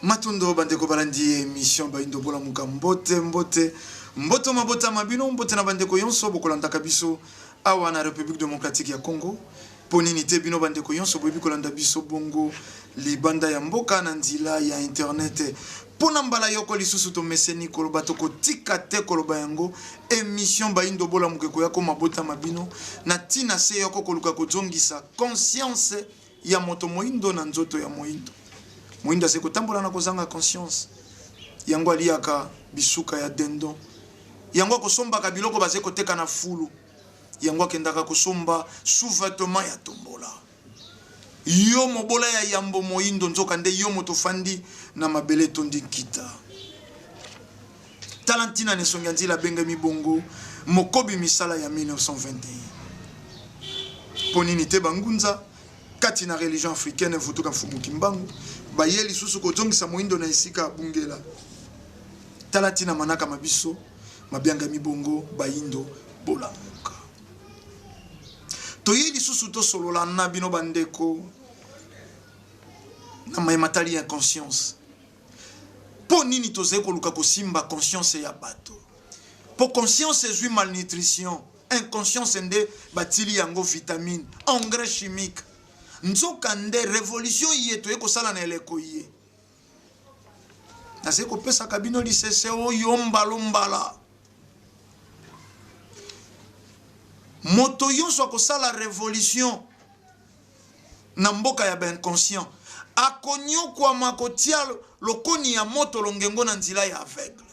Matondo bandeko balandi emission Bayindo Bolamuka, mbote mbote mboto mabota ma bino, mbote na bandeko yonso bokolandaka biso awa na Republique Democratique ya Congo. Mpo nini te bino bandeko yonso boyebi kolanda biso bongo libanda ya mboka na nzela ya internet. Mpo na mbala yoko lisusu tomeseni koloba, tokotika te koloba yango, emission Bayindo Bolamuka ekoya ko mabota ma bino na ntina se yoko koluka kozongisa conscience ya moto moindo na nzoto ya moindo. Moindo azali kotambola na kozanga conscience. Yango aliyaka bisuka ya dindon. Yango akosombaka biloko bazali koteka na fulu. Yango akendaka kosomba sous-vêtement ya tombola. Yo mobola ya yambo moindo, nzoka nde yo moto ofandi na mabele etondi nkita. Tala ntina na esongi ya nzila abengami bongo mokobi misala ya 1921. Mpo nini te bangunza kati na religion africaine vutuka Mfumu Kimbangu baye lisusu kozongisa moindo na esika abungela? Tala ntina manaka ma biso mabiangami bongo bayindo bolamuka. Toye lisusu tosolola na bino bandeko na maye matali inconscience. Mpo nini tozali koluka kosimba conscience ya bato? Mpo conscience ezwi malnutrition, inconscience nde batili yango vitamine, engrais chimique. Nzoka nde revolution iye toye kosala na eleko iye. Nazali kopesaka bino lisese oyo mbala mbala. Moto yonso akosala revolution na mboka ya ba inconscient akonyokwama kotia lokoni ya moto longengo na nzela ya aveugle.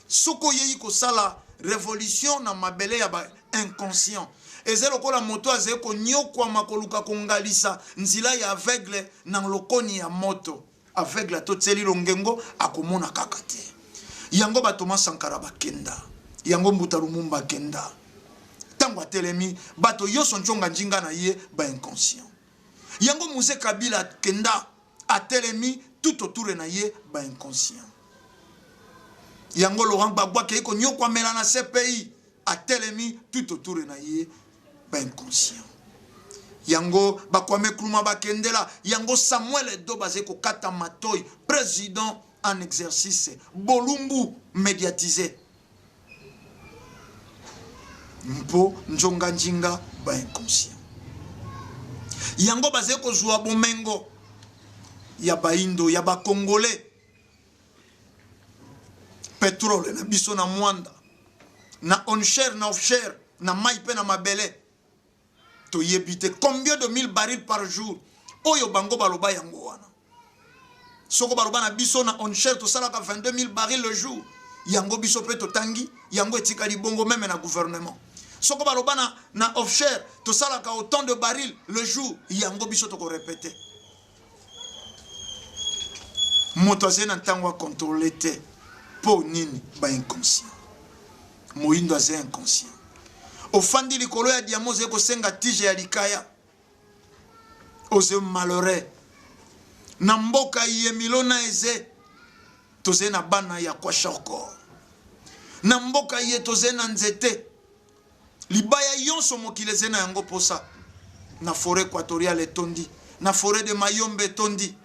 Soki oyei kosala revolution na mabele ya ba inconscient, ezali lokola moto azali konyokwama koluka kongalisa nzela ya aveugle na lokoni ya moto. Aveugle ata otieli longengo akomona kaka te. Yango ba Thomas Sankara bakenda, yango Mbuta Lumumba akenda. Tango atelemi, bato yonso nconga njinga na ye ba inconscient. Yango Mzee Kabila akenda, atelemi tout autour na ye ba inconscient. Yango Laurent Gbagbo akeyi konyokwamela na CPI, atelemi tout autour na ye ba inconscient. Yango ba Kwame Nkrumah bakendela, yango Samuel Edo bazali kokata matoyi, president en exercice, bolumbu mediatise mpo njonga njinga ba inconscient. Yango bazali kozua bomengo ya baindo ya ba congolais, petrole na biso na mwanda na onshore na offshore na mai mpe na mabele toyebi te combien de 1000 barils par jour oyo bango baloba yango wana. Soko baloba na biso na onshore tosalaka 22000 barils le jour, yango biso mpe totangi yango etikali bongo meme na gouvernement. Soko baloba na offshore tosalaka autant de barils le jour, yango biso tokorepete. Moto azali na ntango akontrole te mpo nini? Ba inconscient. Moyindo azali inconscient. Ofandi likolo ya diamant ozali kosenga tige ya likaya, oze malheureux. Na mboka iye milona eze, tozali na bana ya kwashiorkor. Na mboka iye tozali na nzete libaya yonso mokili ezali na yango posa. Na foret equatoriale etondi, na foret de Mayombe etondi,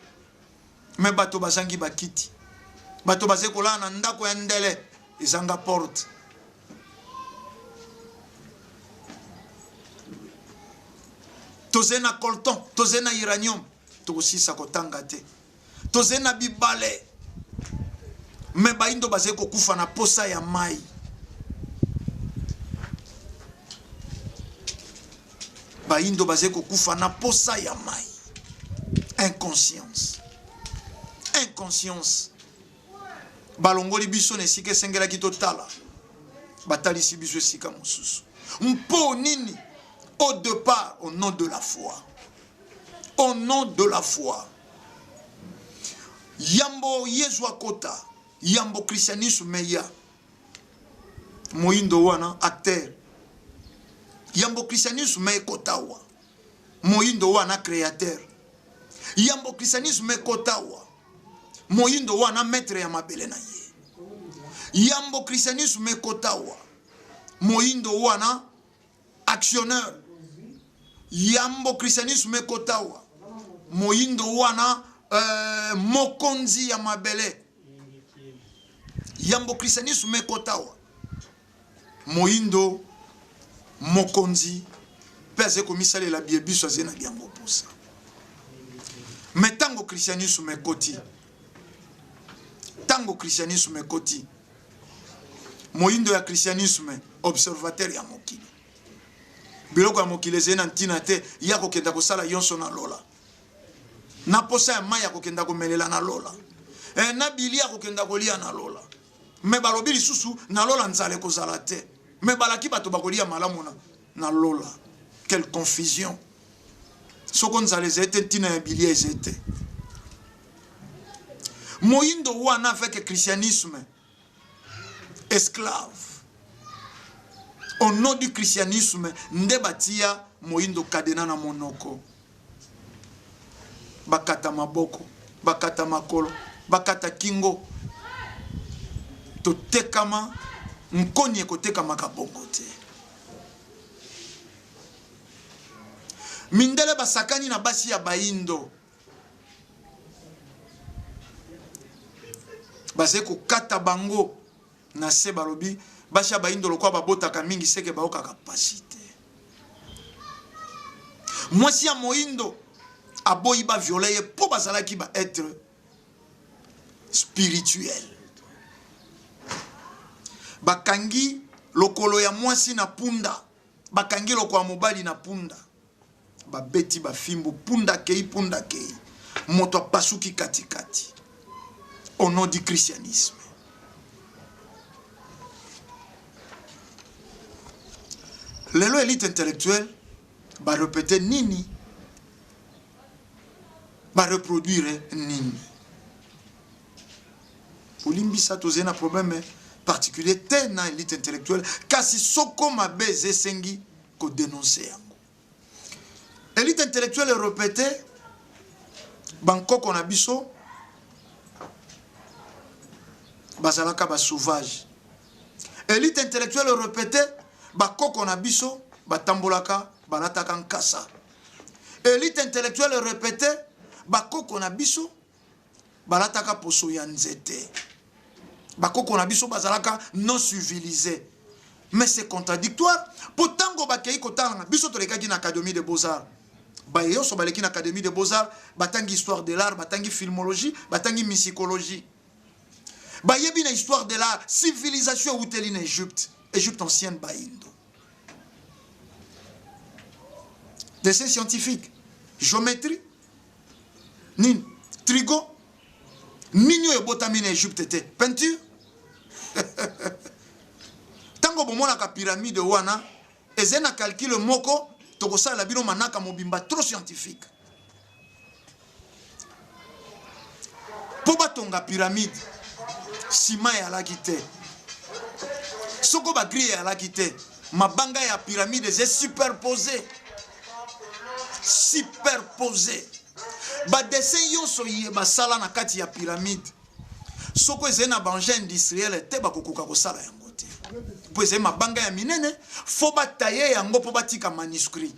me bato bazangi bakiti, bato bazali kolala na ndako ya ndele ezanga porte. Tozali na colton, tozali na uranium, tokosilisa kotanga te. Tozali na bibale, me baindo bazali kokufa na posa ya mai. Baindo bazali kokufa na posa ya mai. Inconscience, inconscience. Balongoli biso na esika esengelaki totala, batalisi biso esika mosusu. Mpo nini? Au départ, au nom de la foi. Au nom de la foi. Yambo Yezu akota, yambo christianisme eya. Moyindo wana acteur. Yambo christianisme ekota wa. Moyindo wana créateur. Yambo christianisme ekota wa. Moyindo wana maître ya mabele na ye. Yambo christianisme ekota wa. Moyindo wana actionneur. Yambo christianisme ekota wa. Moyindo wana euh, mokonzi ya mabele. Yambo christianisme ekota awa, moindo mokonzi mpe azali komisalela biye biso azali na biango mposa. Me ntango christianisme ekoti, ntango christianisme ekoti, moindo ya christianisme observateur ya mokili, biloko ya mokili ezali na ntina te, ya kokenda kosala yonso na lola. Na posa ya mai ya kokenda komelela na lola, eh, na bilia kokenda kolia na lola. Me balobi lisusu na lola nzala ekozala te, me balaki bato bakolia malamu na, na lola. Quelle confusion! Soko nzala ezali te, ntina ya bilia ezali te. Moyindo wana avec christianisme esclave au nom du christianisme nde batia moyindo kadena na monoko, bakata maboko, bakata makolo, bakata kingo, totekama nkoni ekotekamaka bongo te. Mindele basakani na basi ya bayindo, bazali kokata bango na se, balobi basi ya bayindo lokola babotaka mingi seke baokaka pasi te. Mwasi ya moyindo aboyi ba viole ye mpo bazalaki ba etre spirituel. Bakangi lokolo ya mwasi na punda, bakangi lokolo ya mobali na punda, babeti bafimbu, punda akei, punda akei, moto apasuki katikati au nom du christianisme. Lelo elite intellectuelle ba répéter nini, ba reproduire nini? Bolimbisa, tozali na problème particulier te na elite intellectuelle, kasi soko mabe esengi ko dénoncer yango. Elite intellectuelle répéter bankoko na biso bazalaka ba sauvage. Elite intellectuelle répéter bakoko na biso batambolaka balataka nkasa. Elite intellectuelle répéter bakoko na biso balataka poso ya nzete. Bakoko na biso bazalaka non civilisé. Mais c'est contradictoire. Po tango bakei kotanga biso tolekaki na Académie de Beaux-Arts. Baye nyonso baleki na Académie de Beaux-Arts, batangi histoire de l'art, batangi filmologie, batangi musicologie. Bayebi na histoire de l'art, civilisation euteli na Égypte, Égypte ancienne bayindo. Dessin scientifique, géométrie, nini, trigo, nini oyo ebotami na Égypte te, peinture. Tango bomonaka pyramide wana, ezali na calcul moko, tokosalela bino manaka mobimba trop scientifique. Po batonga pyramide, ciment eyalaki te, soko ba grille eyalaki te, mabanga ya pyramide eza superposé, superposé. Ba dessin yonso ye basala na kati ya pyramide, soko ezali na ba engin industriel te, bakokoka kosala yango te, po ezali mabanga ya minene, fo bataye yango po batika manuscrit.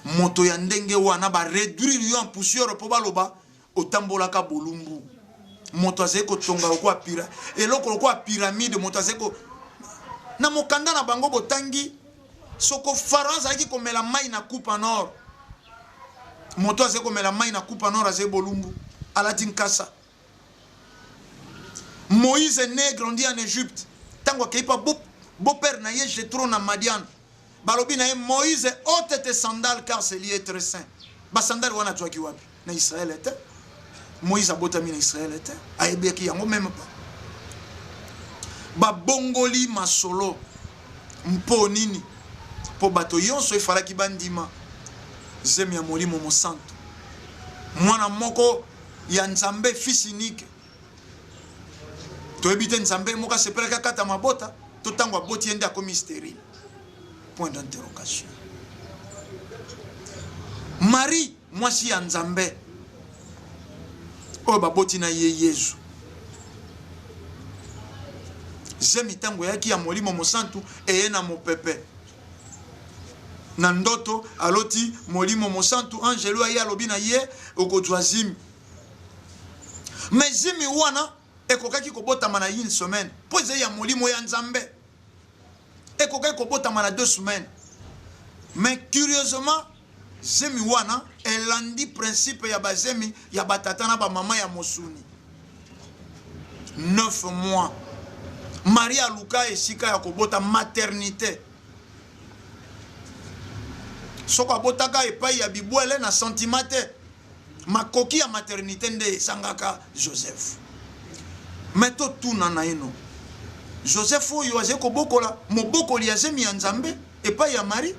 Moto ya ndenge wana ba réduire yo en poussière po baloba otambolaka bolumbu. Moto azali kotonga lokola pira, eloko lokola pyramide, moto azali ko na mokanda na bango botangi soko Pharaon azalaki komela mai na coupe en or. Moto azali komela mai na coupe en or azali bolumbu, alati nkasa. Moïse est né grandi en Égypte. Tango akei pa beau-père na ye Jethro na Madian. Balobi na ye Moïse, ôte tes sandales car ce lieu est très saint. Ba sandales wana azwaki wapi? Na Israël te. Moïse abotami na Israël te. Ayebaki yango même pas. Babongoli masolo mpo nini? Mpo bato yonso efalaki bandima zemi ya Molimo Mosantu. Mwana moko ya Nzambe, fils unique. Toyebi te Nzambe moko asepelaki akata mabota to ntango aboti ye nde akomi stérile. Point d'interrogation. Marie, mwasi ya Nzambe oyo baboti na ye Yezu, zemi ntango eyaki ya Molimo Mosantu eye na mopepe. Na ndoto aloti Molimo Mosantu, angelu aye alobi na ye okozwa zimi. Mais zimi wana ekokaki kobotama na une semaine mpo ezali ya molimo ya Nzambe. Ekokaki kobotama na 2 semaines. Mais curieusement zemi wana elandi principe ya bazemi ya batata na bamama ya mosuni. 9 mois Marie aluka esika ya kobota maternité. Soko abotaka epai ya bibwele na sentiment te, makoki ya maternité nde ezangaka Joseph. Mais totuna naino, Joseph oyo azali kobokola mobokoli ya zemi ya Nzambe epai ya Marie,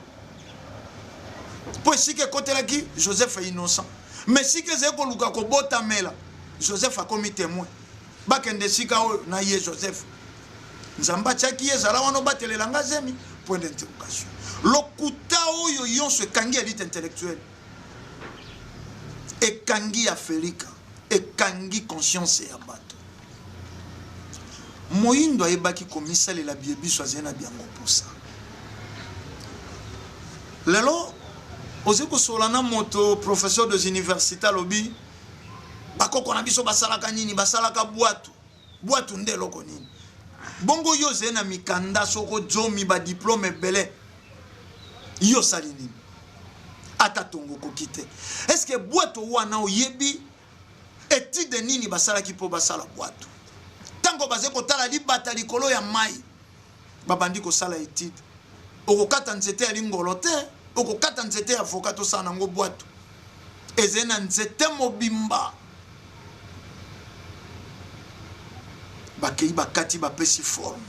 mpo esika ekotelaki Joseph innocent, mais esika ezali koluka kobotamela Joseph akomi témoin. Bakende esika oyo na ye Joseph, Nzambe atiaki ye, zala wana obatelela nga zemi, point d'interrogation. Lokuta oyo yonso ekangi elite intellectuelle, ekangi Afrika, ekangi conscience ya bato. Moyindo ayebaki komisalela biebiso azali na biango posa. Lelo ozali kosola na moto professeur des universités alobi bakoko na biso basalaka nini? Basalaka bwatu. Bwatu nde eloko nini? Bongo yo ozali na mikanda soko zomi ba diplome ebele, yo osali nini? Ata tongo okoki te. Est-ce que bwato wana oyebi etide nini basalaki mpo basala bwato? Ntango bazali kotala libata likolo ya mai, babandi kosala etide. Okokata nzete ya lingolo te, okokata nzete ya avocat tosala nango bwato. Ezali na nzete mobimba. Bakei bakati bapesi forme.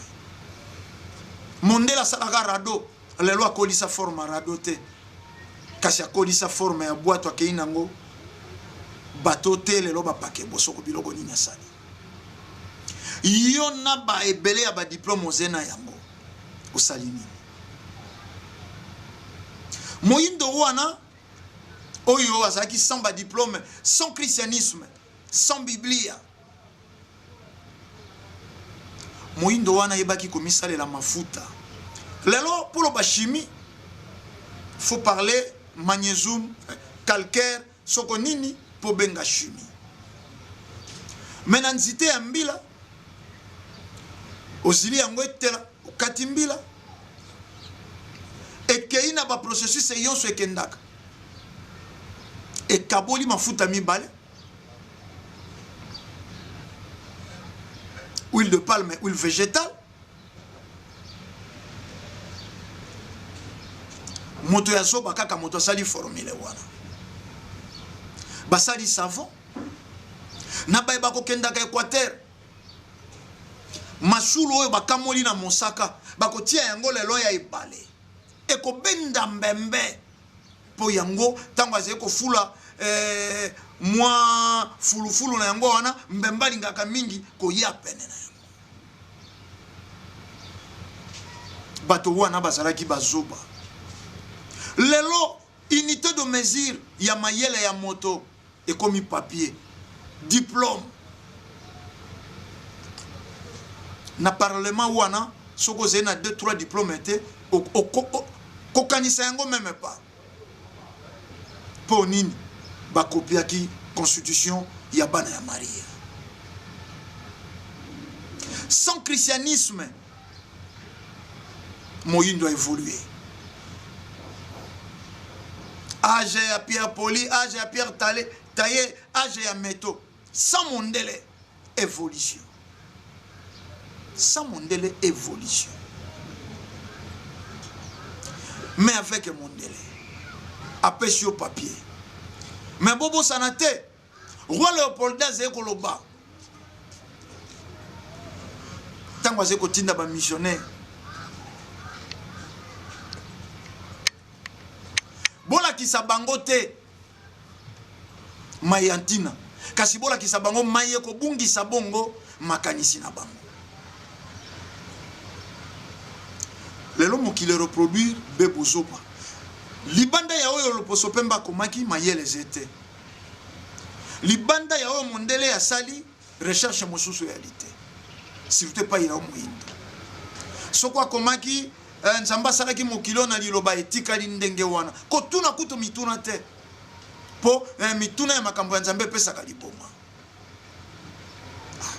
Mondele asalaka rado, lelo akolisa forme ya rado te, kasi akolisa forme ya bwato akei nango bato te. Lelo bapake bosoko biloko nini asali yo na ba ebele ya ba diplome oze na yango osali nini? Moyindo wana oyo azalaki sans ba diplome, sans christianisme, sans biblia, moyindo wana ayebaki komisalela mafuta. Lelo mpo loba chimie, faut parler magnésium, calcaire, soko nini mpo benga chimie. Mais na nzite ya mbila ozili yango etela, okati mbila ekei na ba processus yonso ekendaka, ekaboli mafuta mibale, huile de palme, huile végétale. Moto ya zoba kaka moto asali formule wana, basali savon na baye bakokendaka Equateur, masulu oyo bakamoli na mosaka bakotia yango lelo ya ebale, ekobenda mbembe mpo yango ntango azali kofula mwa fulufulu na yango wana, mbembe alingaka mingi koya pene na yango. Bato wana bazalaki bazoba. Lelo unité de mesure ya mayele ya moto ekomi papier, diplôme. Na parlement wana soki ozali na 2 3 diplôme te, kokanisa yango même pas. Mpo nini bakopiaki constitution ya bana ya Maria? Sans christianisme, moyindo a évolué. Âge ya Pierre Poli, âge ya Pierre Taillé, Taillé, âge ya Meto. Sans mondele, évolution. Sans mondele, évolution. Mais avec mondele, apesi yo papier. Mais bobosana te, roi Léopold azali koloba ntango azali kotinda ba missionnaire, bolakisa bango te mai ya ntina, kasi bolakisa bango mai ekobungisa bongo makanisi na bango. Lelo mokili reproduire be bozoba libanda ya oyo loposo pembe akomaki mayele eze te, libanda ya oyo mondele asali recherche mosusu eyali te, surtout epai ya moyindo. Soko akomaki Eh, Nzambe asalaki mokili oyo na liloba, etikali ndenge wana. Kotuna kutu mituna te, mpo eh, mituna ya makambo ya Nzambe epesaka liboma. Ah,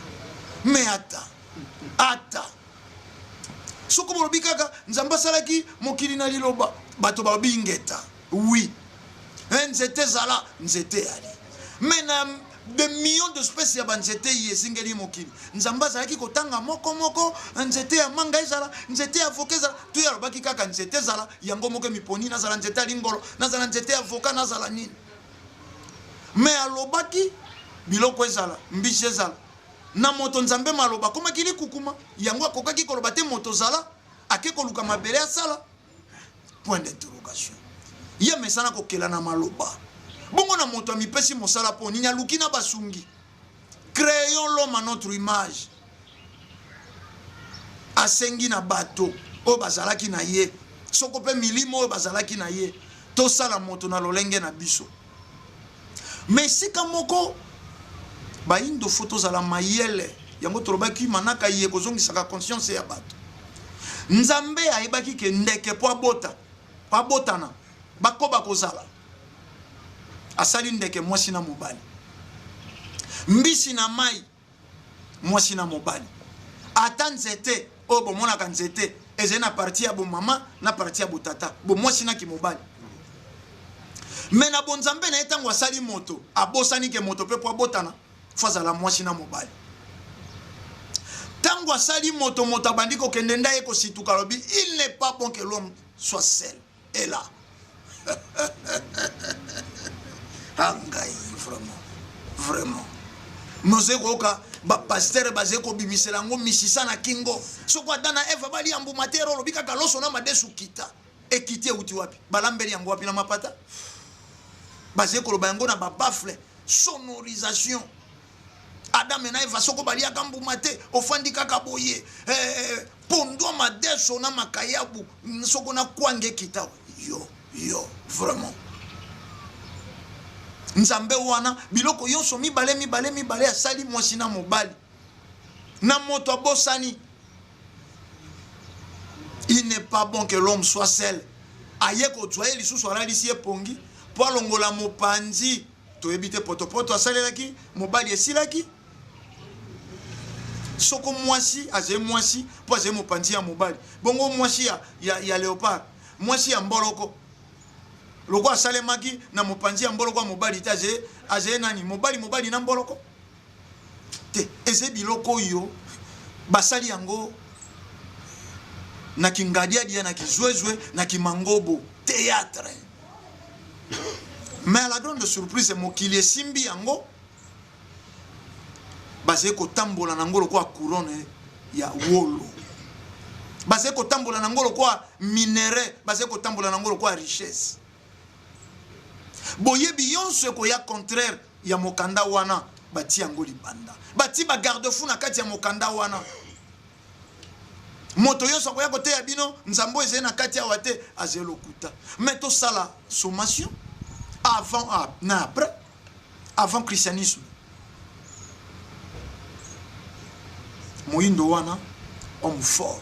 me ata ata soko bolobi kaka Nzambe asalaki mokili na liloba, bato balobi ingeta. Oui, eh, nzete ezala nzete yali me na de millions de espèces ya banzete ye ezingeli mokili. Nzambe azalaki kotanga moko moko, nzete ya manga ezala, nzete ya avoka ezala, to ye alobaki kaka nzete ezala yango moko emiponi, nazala nzete ya lingolo, nazala nzete ya avoka, nazala nini. Me alobaki biloko ezala, mbisi ezala na moto. Nzambe maloba akomaki likukuma, yango akokaki koloba te moto zala, ake koluka mabele asala. Point d'interrogation. Ye amesana kokela na maloba. Bongo na moto amipesi mosala mpo nini aluki na basungi? Créons l'homme à notre image. Asengi na bato oyo bazalaki na ye, soko mpe milimo oyo bazalaki na ye, tosala moto na lolenge na biso. Mais esika moko bayindo fo tozala mayele, yango tolobaki manaka ye kozongisaka conscience ya bato. Nzambe ayebaki ke ndeke mpo abota, mpo abotana, bakoba kozala. Asali ndeke mwasi na mobali, mbisi na mai mwasi na mobali, ata nzete oyo bomonaka, nzete ezali na parti ya bomama na parti ya botata, bomwasi na kimobali. Me na bonzambe na ye, ntango asali moto, abosani ke moto mpe mpo abotana fo azala mwasi na mobali. Ntango asali moto, moto abandi kokende nda ye kosituka, alobi il n'est pas bon que l'homme soit seul. Et là ah ngai vraiment vraiment nozali koyoka bapastere bazali kobimisela yango misisa na kingo. Soko Ada na Eva balia mbuma te, olobi kaka loso na madesu kita ekiti, euti wapi? Balambeli yango wapi? Na mapata. Bazali koloba yango na babafle sonorisation. Adam na Eva soko baliaka mbuma te, ofandi kaka boye eh, pondwa madeso na makayabu soko na kwanga ekita yo yo vraiment. Nzambe wana biloko nyonso mibale mibale mibale asali mwasi na mobali na moto, abosani il n'est pas bon que l'homme soit seul. Aye kozwa ye lisusu, alalisi ye pongi mpo alongola mopanzi. Toyebi te potopoto asalelaki mobali esilaki soko mwasi azali mwasi mpo azali mopanzi ya mobali. Bongo mwasi ya léopard, mwasi ya mboloko, lokola asalemaki na mopanzi ya mboloko ya mobali te, azali nani? Mobali mobali na mboloko te. Ezali biloko oyo basali yango na kingadiadia, na kizwezwe, na kimangobo, théâtre. Mais à la grande surprise, mokili esimbi yango, bazali kotambola nango lokola couronne ya wolo, bazali kotambola nango lokola minerai, bazali kotambola nango lokola richesse. Boyebi nyonso ekoya contraire ya mokanda wana, bati yango libanda, bati bagarde-fou na kati ya mokanda wana. Moto nyonso akoya koteya bino nzambe oyo ezali na kati awa te, azali lokuta. Mais tosala sommation avant na après. Avant christianisme, moyindo wana homme fort,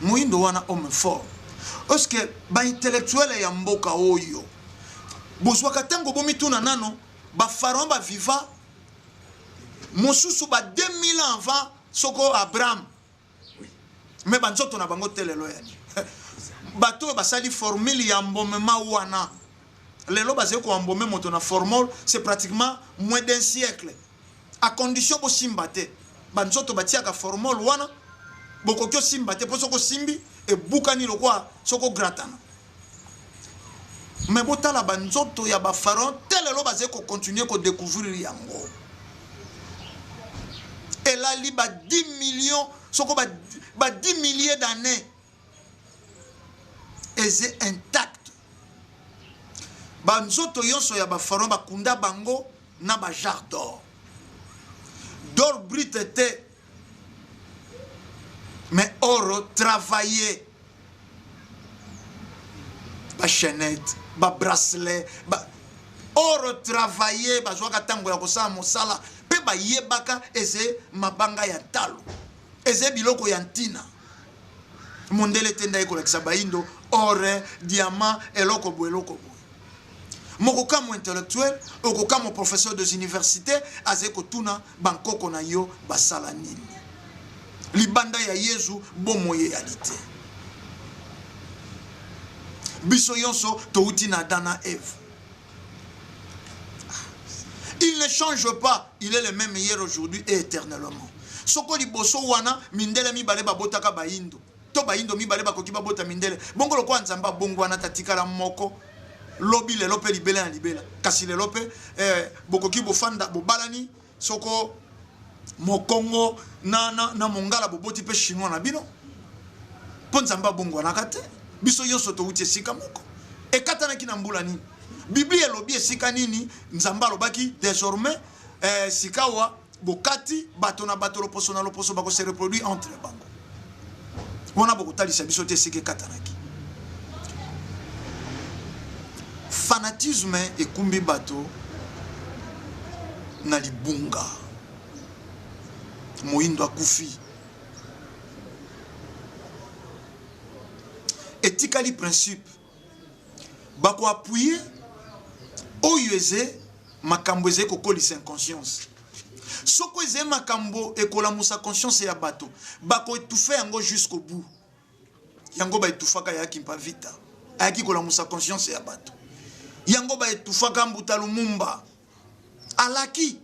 moyindo wana homme fort. Est-ce que baintellectuel ya mboka oyo bozwaka ntango bomituna nano bapharaon baviva mosusu ba 2000 ans avant soko Abraham, me banzoto na bango te lelo yani? Bato oyo basali formule ya embaumement wana, lelo bazali koembaumer moto na formol, c'est pratiquement moins d'un siècle, à condition bosimba te banzoto batiaka formol wana. Bokoki osimba te, mpo soki osimbi ebukani lokola soki ogratana. Me botala banzoto ya bapharaon te lelo, bazali kocontinuer kodécouvrir yango, elali ba 10 millions soko ba 10 milliers d'années, eze intact. Banzoto nyonso ya bapharaon bakunda bango na bajarre d'or, d'or brut te, mais or travaillé, bachaînette, babracelet ba or travaillé. Bazwaka ntango ya kosala mosala mpe bayebaka eze mabanga ya ntalo, eze biloko ya ntina. Mondele te nde aye kolakisa bayindo or, diamant, eloko boye eloko boye. Mokokamwa intellectuel, okokamwa professeur des universités azali kotuna bankoko na yo basala nini? Libanda ya Yezu bomoi eyali te. Biso yonso touti na Adam na Eve. Il ne change pas, il est le même hier, aujourd'hui et éternellement. Soko liboso wana mindele mibale babotaka bayindo to bayindo mibale bakoki babota mindele bongo lokola Nzambe abongwana tatikala moko lobi lelo mpe libela na libela kasi lelo mpe eh, bokoki bofanda bobalani soko mokongo na, na, na mongala boboti mpe chinois na bino mpo nzambe abongwanaka te biso nyonso towuti esika moko ekatanaki na mbula nini biblia elobi esika nini nzambe alobaki désormais eh, sikawa bokati bato na bato loposo na loposo bakose reproduire entre bango wana bokotalisa biso te esika ekatanaki fanatisme ekumbi bato na libunga moyindo akufi etikali principe bakoapuye oyo eze makambo ezali kokolisa inconscience soko ezali makambo ekolamusa conscience ya bato bakoetufe yango jusqu'au bout yango baetufaka ya Kimpa Vita ayaki kolamusa conscience ya bato yango baetufaka Mbuta Lumumba alaki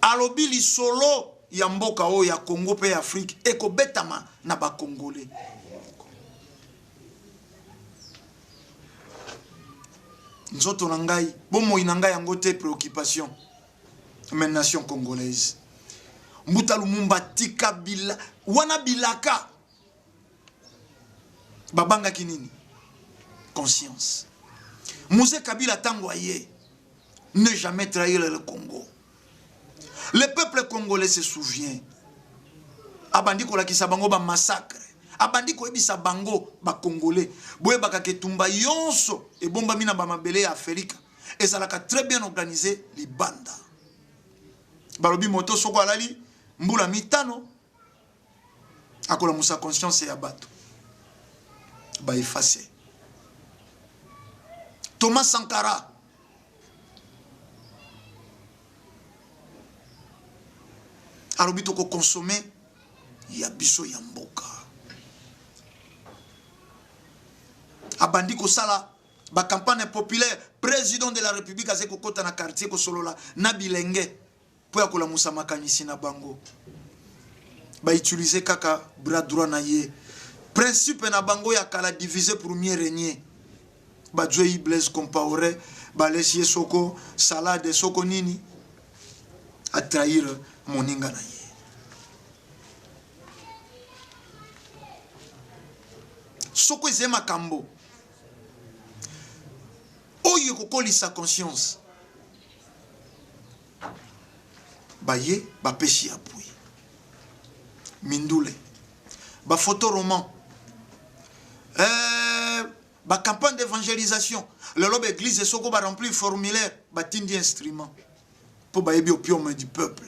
alobi lisolo ya mboka oyo ya Congo mpe ya Afrique ekobetama na bakongole nzoto na ngai bomoi na ngai yango te préoccupation mais nation congolaise mbuta lumumba tika bila wana bilaka babangaki nini conscience Mzee Kabila tango aye ne jamais trahir le Congo le peuple congolais se souvient abandi kolakisa bango ba massacre abandi koyebisa bango ba congolais boyebaka ke etumba yonso ebombami na bamabele ya Afrika ezalaka très bien organisé libanda balobi moto soko alali mbula mitano akolamusa conscience ya bato ba effacer Thomas Sankara alobi tokokonsome ya biso ya mboka abandi kosala ba campagne populaire président de la république azali kokota na quartier kosolola na bilenge mpo ya kolamusa makanisi na bango bautilize kaka bras droit na ye principe na bango ya kala diviser pour mieux régner bazwei Blaise Compaoré balesi ye soko salade soko nini atrahir moninga na ye soko ezali makambo oyo ekokolisa conscience baye bapesi appui mindule bafoto roman eh, bacampagne d'évangélisation lelo baeglise soko baremplir formulaire batindi instrument mpo bayebi opium du peuple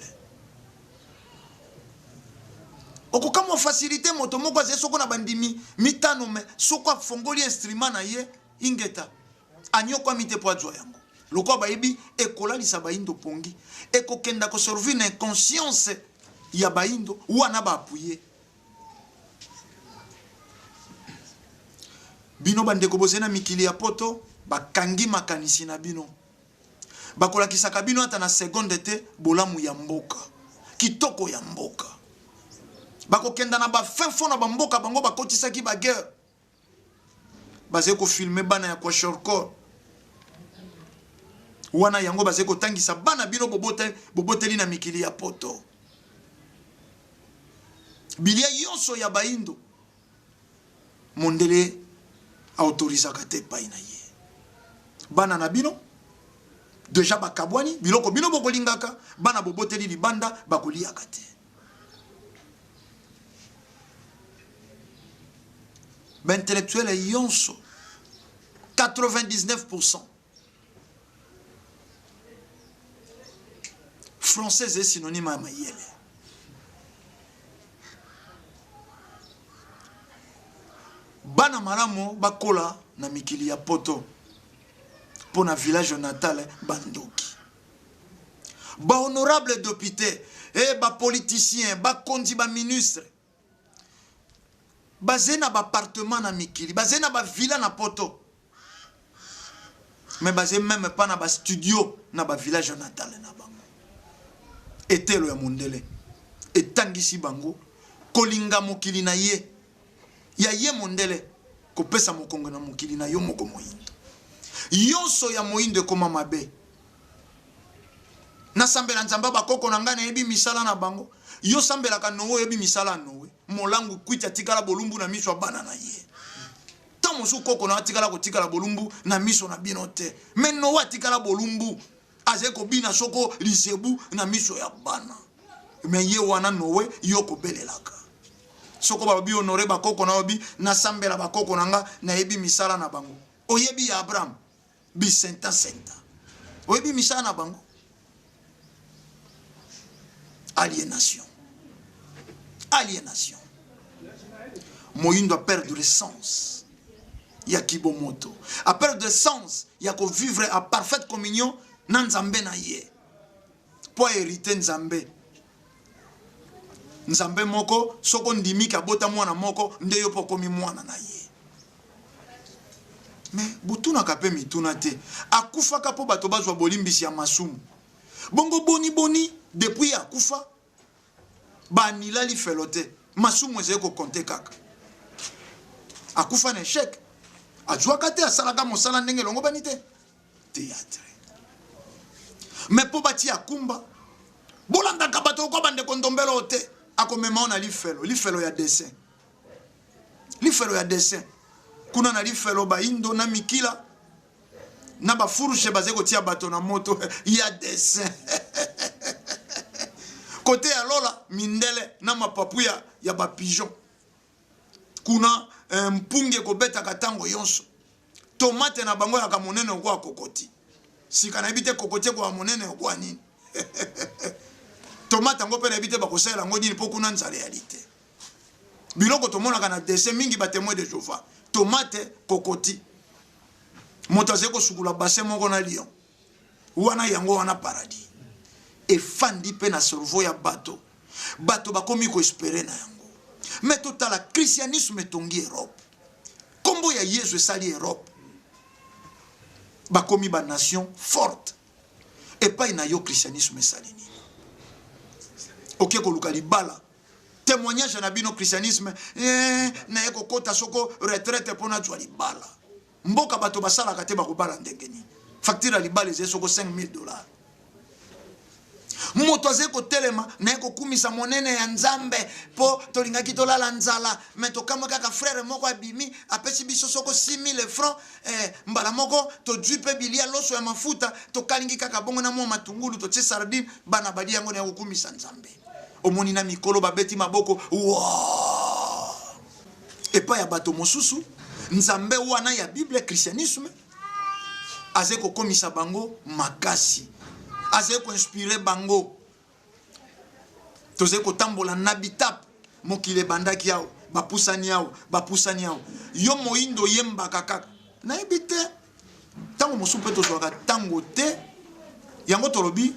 okokamwa facilité moto moko azali soko na bandimi mitano me soko afongoli instrument na ye ingeta anyokwami te mpo azwa yango lokola bayebi ekolalisa bayindo pongi ekokenda koservir na inconscience ya bayindo wana baapuye bino bandeko bozali na mikili ya poto bakangi makanisi na bino Bakolakisaka bino ata na seconde te bolamu ya mboka, kitoko ya mboka. Bakokenda na ba fin fond na ba mboka bango bakotisaki ba guerre. Bazali ko filmer bana ya kwashiorkor. Wana yango bazali kotangisa bana bino boboteli na mikili ya poto. Bilia yonso ya baindo Mondele autorisaka te epai na ye. Bana na bino deja bakabwani, biloko bino bokolingaka, bana boboteli libanda bakoliaka te. Ba intellectuel yonso 99% français est synonyme ya mayele. malamu bakola na mikili ya poto mpo na village natal bandoki. Ba honorable depute eh ba politiciens, bakonzi, ba ministre bazali na ba appartement na mikili, bazali na ba villa na poto, mais bazali meme pas na ba studio na ba village natal na bango. Etelo ya mondele etangisi bango kolinga mokili na ye ya ye mondele, kopesa mokongo na mokili na yo moko moyindo. Yonso ya moyindo ekoma mabe. Nasambela Nzambe ya bakoko na ngai, nayebi misala na bango. Yo sambelaka Noe, oyebi misala ya Noe. Molangu kwiti atikala bolumbu na miso ya bana na ye. Ntango mosusu koko na atikala kotikala bolumbu na miso na bino te, me Noe atikala bolumbu, azali kobina soko lizebu na miso ya bana. Me ye wana Noe, yo kobelelaka soko balobi honore bakoko na obi, nasambela bakoko na nga, nayebi misala na bango. Oyebi ya Abraham bisenta senta, oyebi misala na bango. Aliénation, aliénation. Moyindo a perdre sens ya kibomoto, a perdre sens ya kovivre a parfaite communion na Nzambe na ye, po hériter Nzambe. Nzambe moko, soko ndimiki abota mwana moko, nde yo mpo okomi mwana na ye. Me botunaka mpe mituna te. Akufaka mpo bato bazwa bolimbisi ya masumu. Bongo boni boni depuis ye akufa baanila lifelo te, masumu ezali kokonte kaka. Akufa na echec, azwaka te, asalaka mosala ndenge elongobani te. Théâtre. Mais mpo batia kumba, bolandaka bato lokola bandeko ndombelo te, akomema yo na lifelo, lifelo ya dessin, lifelo ya dessin. Kuna na lifelo baindo na mikila na bafourche bazali kotia bato na moto ya dessin. Kote ya lola mindele na mapapu ya bapigeon kuna, mpungi ekobetaka ntango yonso. Tomate na bango yaka monene okoa kokoti. Sika nayebi te kokoti ekoa monene okoa nini. Tomate yango mpe nayebi te bakosalela yango nini, mpo kuna nzala eyali te. Biloko tomonaka na dessin mingi ba témoin de Jehova, tomate, kokoti, moto azali kosukula bassin moko na lion wana, yango wana paradis efandi mpe na cerveau ya bato. Bato bakomi koespere na yango. Me totala christianisme etongi Europe, nkombo ya Yesu esali Europe, bakomi ba nation forte. Epai na yo christianisme esali nini? Oke koluka libala, témoignage na bino christianisme, naye kokota soko retraite mpo nazwa libala. Mboka bato basalaka te, bakobala ndenge nini? Facture ya libala ezali soko $5000. Moto azali kotelema naye kokumisa monene ya Nzambe, mpo tolingaki tolala nzala, me tokamwe kaka frere moko abimi apesi biso soko 6000 francs, mbala moko tozwi mpe bilia loso ya mafuta, tokalingi kaka bongo na mwa matungulu, totie sardine, bana bali yango, naye kokumisa Nzambe. Omoni na mikolo babeti maboko wa epai ya bato mosusu. Nzambe wana ya Bible, christianisme, azali kokomisa bango makasi, azali koinspire bango. Tozali kotambola na bitape, mokili ebandaki awa, bapusani awa, bapusani awa. Yo moyindo oyembaka kaka, nayebi te ntango mosusu mpe tozwaka ntango te. Yango tolobi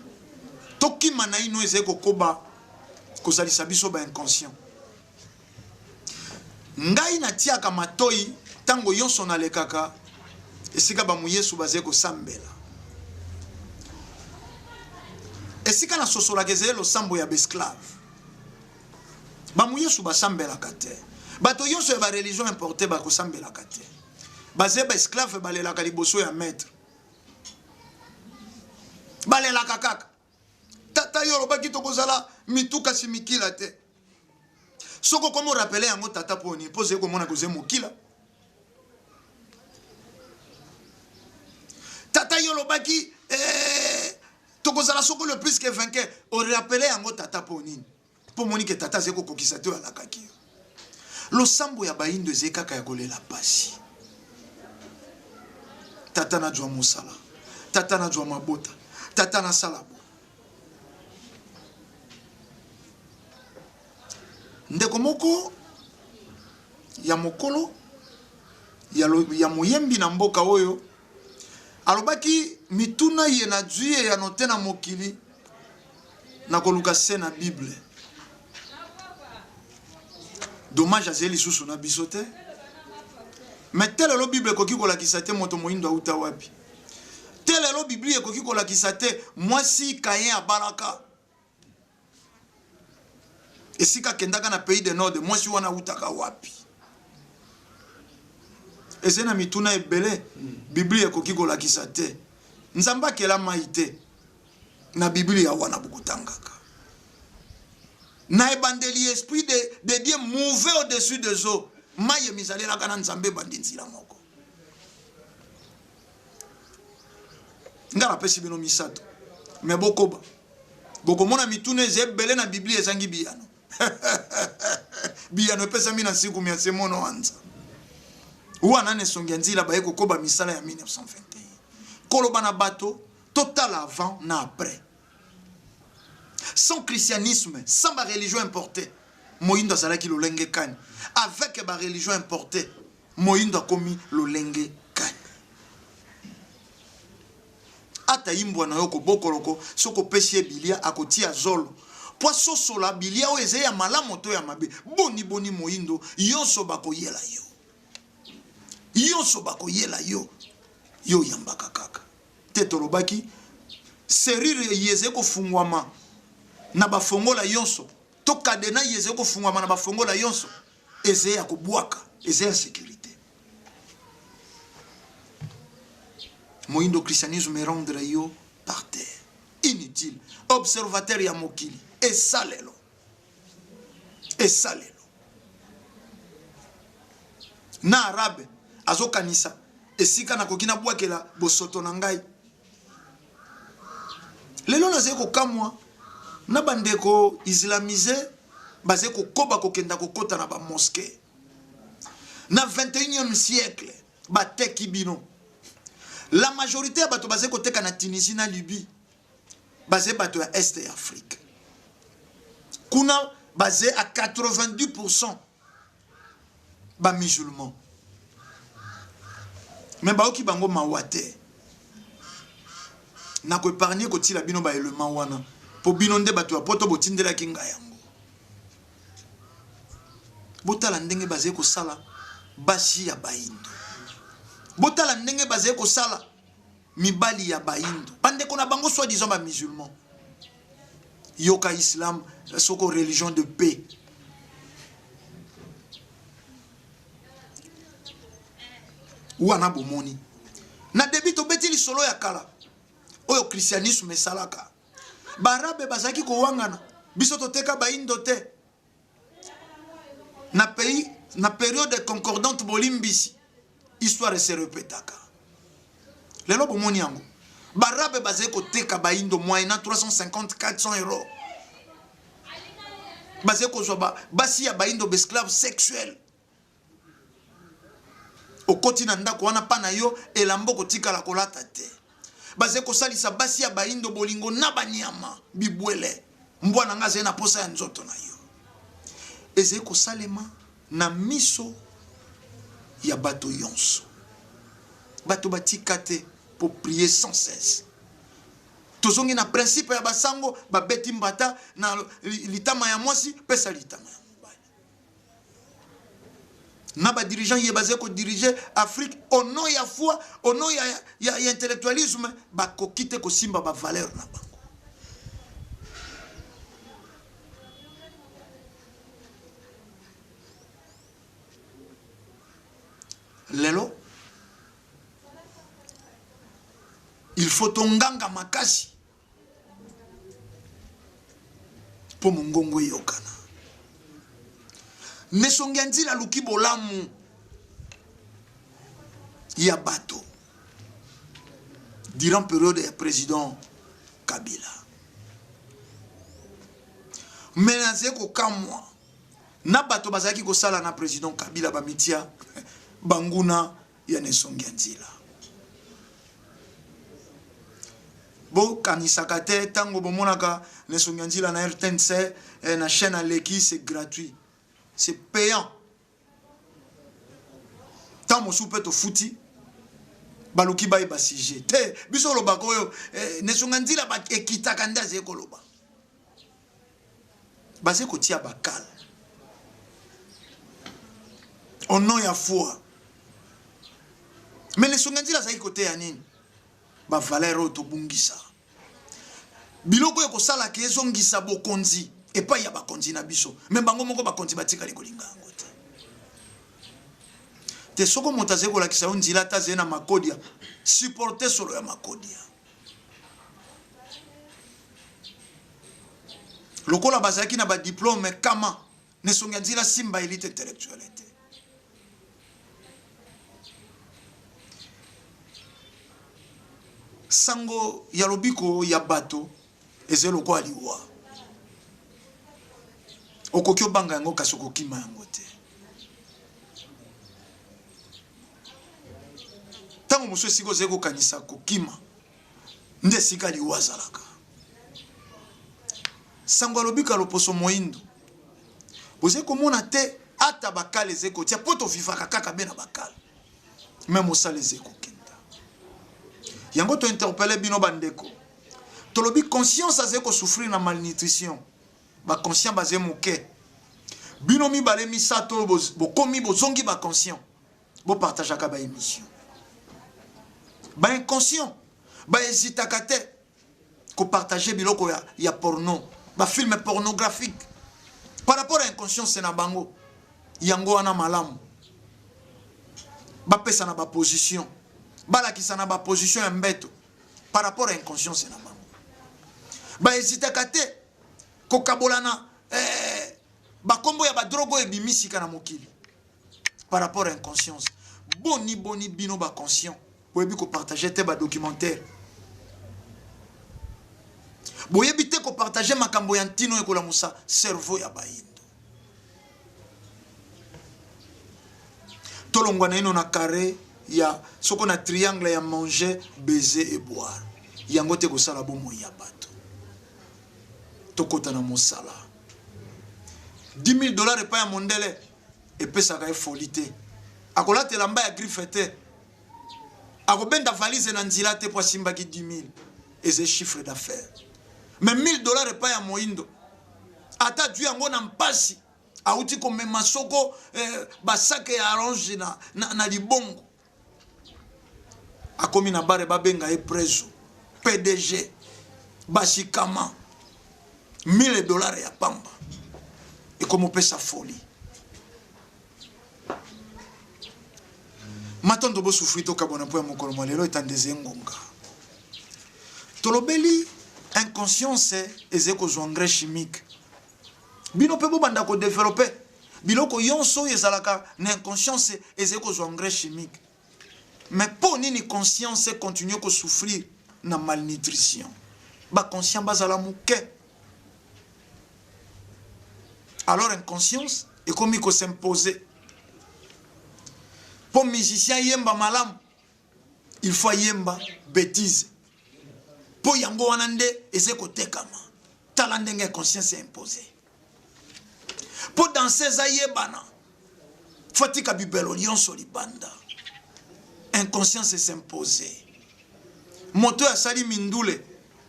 tokima naino, ezali kokoba kozalisa biso ba inconscient. Ngai natiaka matoi ntango nyonso nalekaka esika bamoyesu bazali kosambela. Esika nasosolaka ezali losambo ya baesclave. Bamoyesu basambelaka te. Bato nyonso ya bareligion importe bakosambelaka te. Bazali baesclave, balelaka liboso ya maître. Balelaka kaka. Tata, yo olobaki tokozala mitu kasi mikila te. Soki okomi orapele yango tata, mpo nini? Mpo ozali komona kozali mokila. Tata, yo olobaki tokozala soko le plus que vainqueur. Orapele yango tata mpo nini? Mpo omoni ke tata azali kokokisa te oyo alakaki yo. Losambo ya bayindo ezali kaka ya kolela pasi. Tata nazwa mosala, tata nazwa mabota, tata nasala bo. Ndeko moko ya mokolo Ya, ya moyembi na mboka oyo alobaki mituna ye na zwi eyano te na mokili nakoluka se na bible dommage azali lisusu na biso te me te lelo bible ekoki kolakisa te moto moindo auta wapi te lelo biblia ekoki kolakisa te mwasi kayen abalaka esika akendaka na pays de nord mwasi wana awutaka wapi ezali na mituna ebele biblia ekoki kolakisa te nzambe akela mai te na biblia wana bokotangaka na ebandeli esprit de, de dieu mouve au-dessus des eaux mai emizalelaka na nzambe ebandi nzela moko Nga napesi bino misato me bokoba bokomona mituna eza ebele na biblia ezangi biyano biyano epesami na nsiku mya nse mono anza wana na esongi ya nzila baye kokoba misala ya 1921 koloba na bato totala avant na après sans christianisme sans ba religion importée moyindo azalaki lolenge kani avec ba religion importée Moyindo akomi lolenge kani? Ata imbwa na yo kobokoloko, soki opesi ye bilia, akotia zolo po asosola bilia oyo ezali ya malamu to ya mabe. Boni boni moyindo, yonso bakoyela yo. Yonso bakoyela yo, yo oyambaka kaka. Te tolobaki, serrure eye ezali kofungwama na bafongola yonso, to cadenas eye ezali kofungwama na bafongola yonso. Eza ya kobwaka, eza ya securite. Moyindo christianisme rendre yo par terre. Inutile. Observateur ya mokili. Esalelo. Esalelo. Na arabe azokanisa esika nakoki nabwakela bosoto na ngai. Lelo nazali kokamwa na bandeko islamize bazali kokoba kokenda kokota na ba mosquee na 21e siècle bateki bino la majorité ya bato bazali koteka na Tunisie na Libye bazali bato ya est ya Afrique kuna bazali à 90% ba musulmans mais bayoki bango mawa te na ko épargner kotila bino ba éléments wana po bino nde bato ya poto botindelaki ngai yango botala ndenge bazali kosala basi ya bayindo botala ndenge bazali kosala mibali ya bayindo bandeko na bango soit disant ba musulmans yoka islam soko religion de paix wana bomoni na debut tobeti lisolo ya kala oyo christianisme esalaka baarabe bazalaki kowangana biso toteka baindo te na pays na periode concordante bolimbisi histoire se repetaka lelo bomoni yango barabe bazali koteka baindo moyennant 350 400 euros bazali kozwa basi ya baindo baesclave sexuel Okoti na ndako wana pa na yo elamba okotikala kolata te. Bazali kosalisa basi ya bayindo bolingo na banyama, bibwele. Mbwa na ngai azali na posa ya nzoto na yo. Ezali kosalema na miso ya bato yonso. Bato batika te po prier sans cesse. Tozongi na principe ya basango babeti mbata na litama ya mwasi, pesa litama ya mobali. Na ba dirigeants ye bazali ko diriger Afrique au nom ya foi, au nom ya, ya, ya intellectualisme, bakoki te kosimba ba valeurs na bango. Lelo il faut tonganga makasi mpo mongongo eyokana. Mesongi ya nzila aluki bolamu ya bato durant periode ya president Kabila. Me nazali kokamwa na bato bazalaki kosala na president Kabila bamitia banguna ya na esongi ya nzela. Bokanisaka te ntango bomonaka na esongi ya nzela na RTNC eh, na chaîne aleki, c'est gratuit, c'est payant. Ntango mosusu mpe tofuti baluki bayeba sujet te. Biso olobaka oyo eh, nesonga nzila ekitaka nde azali koloba. Bazali kotia bakala au nom ya foi. Mais nesonga nzila azalaki koteya nini? Ba valeur oyo tobungisa. Biloko oyo ekosalaka ezongisa bokonzi epai ya bakonzi na biso. Mais bango moko bakonzi batikali kolinga yango te. Te soko moto azali kolakisa yo nzela ata azali na makodia, supporter solo ya makodia. Lokola bazalaki na ba diplome kama, nesongi ya nzela simba elite intellectuelle te. Sango ya lobiko ya bato ezali lokola liwa. Okoki obanga yango kasi okokima yango te. Ntango mosusu esika ozali kokanisa kokima nde esika liwa azalaka. Sango ya lobiko ya loposo moindo bozali komona te ata bakale ezali kotia mpo tovivaka kaka be na bakale me mosala ezali kokenda yango tointerpele bino bandeko tolobi conscience azali kosouffrir na malnutrition baconscient bazali moke bino mibale misato bokomi bozongi baconscient bopartageaka baémission bainconscient bahésitaka te ko partager biloko ya, ya porno ba film pornographique par rapport à inconscience na bango yango wana malamu bapesa na baposition balakisa na baposition ya mbeto par rapport à inconscience na bango bahésitaka te kokabolana eh, bakombo ya badroge oyo ebimi sika na mokili par rapport à inconscience boni boni bino ba conscient boyebi ko partager te ba documentaire boyebi te ko partager makambo ya ntino ekolamusa cerveau ya bayindo tolongwa naino na carré ya soko na triangle ya manger baiser et boire yango te kosala bomoi ya bato tokota na mosala 10 000 dollars epai ya mondele epesaka ye folie te akolata elamba ya griffe te akobenda valise na nzela te mpo asimbaki 10 000 eza chiffre d'affaires mais 1000 dollars epai ya moindo ata jui yango na mpasi awuti komema soko eh, basake ya orange na, na, na libongo akomi na bare babenga ye prezo pdg basikama 1000 dollars ya pamba ekomopesa folie matondo bosufri tokabwana mpo ya mokolo mwa lelo etandeze ngonga tolobeli inconscience ezali kozwa engrais chimique bino mpe bobanda kodevelope biloko yonso oyo ezalaka na inconscience ezali kozwa engrais chimique mais mpo nini conscience continue kosouffrir na malnutrition baconscient bazala moke alors inconscience ekomi kosimpose mpo musicien ayemba malamu il faut ayemba betise mpo yango wana nde eze kotekama tala ndenge inconscience ya impose mpo danse eza yebana fatika bibelo nyonso libanda inconscience esimpose moto oyo asali mindule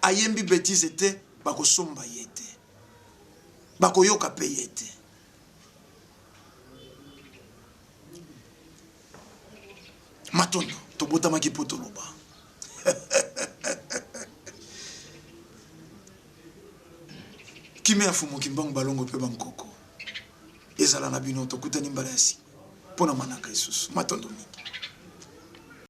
ayembi betise te bakosomba ye te bakoyoka mpe ye te Matondo, tobotamaki mpo toloba. Kimia ya Fumu Kimbangu Balongo mpe bankoko ezala na bino. Tokutani mbala ya nsima mpo na manaka lisusu. Matondo mingi.